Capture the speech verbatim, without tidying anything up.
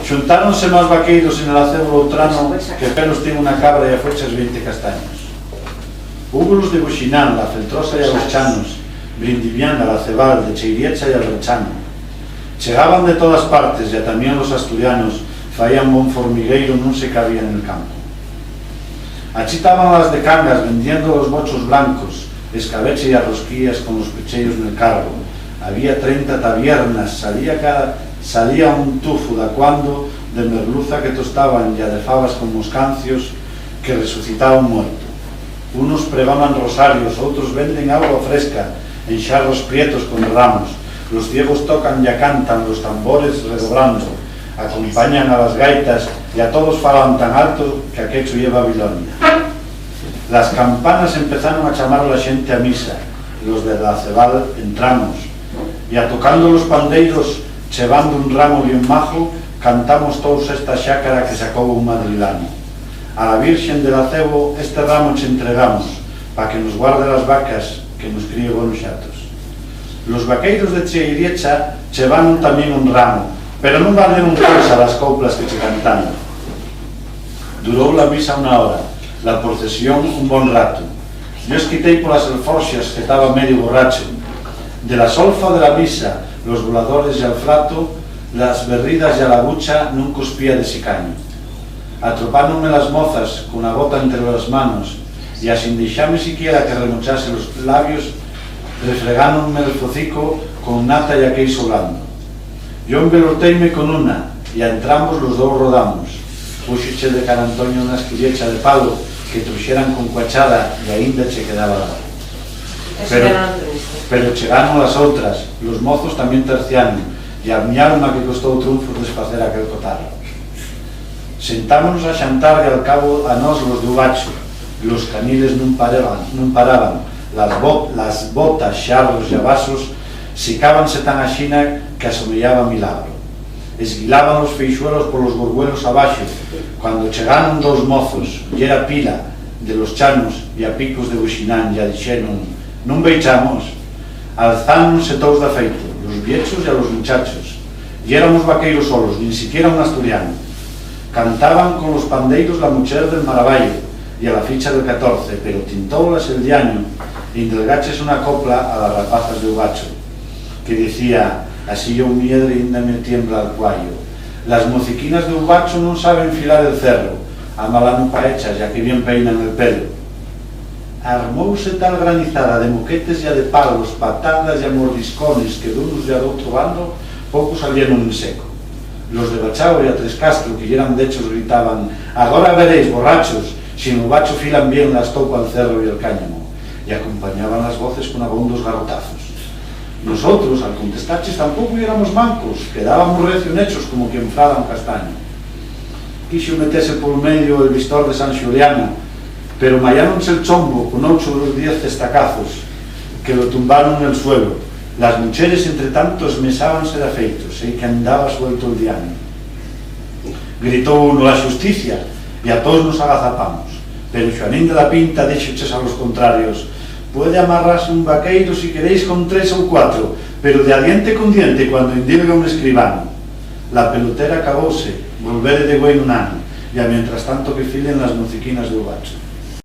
Xuntáronse más vaqueiros en el acebo l'otranu que pelos tien una cabra ya fueches veinte castaños. Húbolos de Buxinán, la Feltrosa ya los Chanos, Brindivián, la Cebal, de Cheiriecha ya el Rechano. Chegaban de todas partes, ya tamién los asturianos faían bon formigueiro, nun se cabía nel campu. Achí taban las de Cangas vendiendo los bochos blancos, escabeche ya rosquías con los pecheyos nel carro. Había trenta tabiernas, salía cada, salía un tufu dacuando de merluza que tostaban ya de fabas con moscancios que resucitaba un muertu. Unos pregonan rosarios, outros venden agua fresca en xarros prietos con ramos. Los ciegos tocan ya cantan, los tambores redobrando, acompañan a las gaitas, ya todos falan tan alto que aquechu ye Babilonia. Las campanas empezaron a chamar la xente a misa, los de la Cebal entramos, ya tocando los pandeiros, chevando un ramo bien majo, cantamos todos esta xácara que sacó un madrilano. A la Virxen del Acebo este ramo che entregamos, pa que nos guarde las vacas, que nos críe bonos xatos. Los vaqueiros de Cheiriecha chevaron tamién un ramo, pero nun valieron cosa las coplas que che cantaron. Duró la misa una hora, la procesión un bon rato. Yo esquitei polas alforxas que taba medio borracho. De la solfa de la misa, los voladores y al frato, las berridas y a la bucha nun cospía de sicaño. Atropáronme las mozas con la bota entre las manos, y asin dexame siquiera que remochase los labios, refregánonme el focico con nata y a queixo blando. Yo embelorteime con una, y a entrambos los dous rodamos. Púxoche de cara Antonio una esquillecha de palo que truxeran con cuachada, y aínda che quedaba dado. Pero, pero chegaron las outras, los mozos tamién terciaron, y amñaron a que costou trunfos desfacer aquel cotarro. Sentámonos a xantar y al cabo a nos los d'u bachu, los caniles nun paraban, nun paraban, las bo-, las botas, xarros y vasos sicábanse tan axina que asemeyaba milagro. Esguilaban los feixuelos polos gorguelos abaxo, cuando chegaron dous mozos, yera pila, de los Chanos y a picos de Buxinán, ya dixeron: "Nun veichamos?". Alzáronse toos d'afeito, los viechos y a los muchachos. Yéramos vaqueiros solos, nin siquiera un asturiano. Cantaban con los pandeiros la mucher del Marabayo y a la ficha del catorce, pero tintóulas el diaño, y endilgaches una copla a las rapazas d'u bachu, que dicía: "Así yo miedre, inda me tiembla el cuayo. Las mociquinas d'u bachu nun saben filar el cerro, amalano pa echas, ya que bien peinan el pelo". Armouse tal granizada de moquetes ya de palos, patadas ya mordiscones, que d'unos ya d'otro bando, pocos salieron en seco. Los de Bachao ya Tres Castro, que yeran dechos, gritaban: "Agora veréis, borrachos, si n'u bachu filan bien la estopa, el cerro y el cáñamo", y acompañaban las voces con abondos garrotazos. Nosotros, al contestarches, tampoco yéramos mancos, quedábamos recio nechos como quien frada un castaño. Quixo metese pol medio el vistor de San Xuliano, pero mayáronse el chombo con ocho de los diez estacazos que lo tumbaron nel suelo. Las mucheres, entre tanto, esmesábanse d'afeito, seique que andaba suelto el diaño. Gritó uno: "La xusticia", y a toos nos agazapamos. Pero Xuanín de la Pinta díxoches a los contrarios: "Puede amarrase un vaqueiro si queréis con tres o cuatro, pero de a diente con diente cuando indilga un escribano. La pelotera acabóse, volvere de güei nun anu, y a mientras tanto que filen las mociquinas d'u bachu".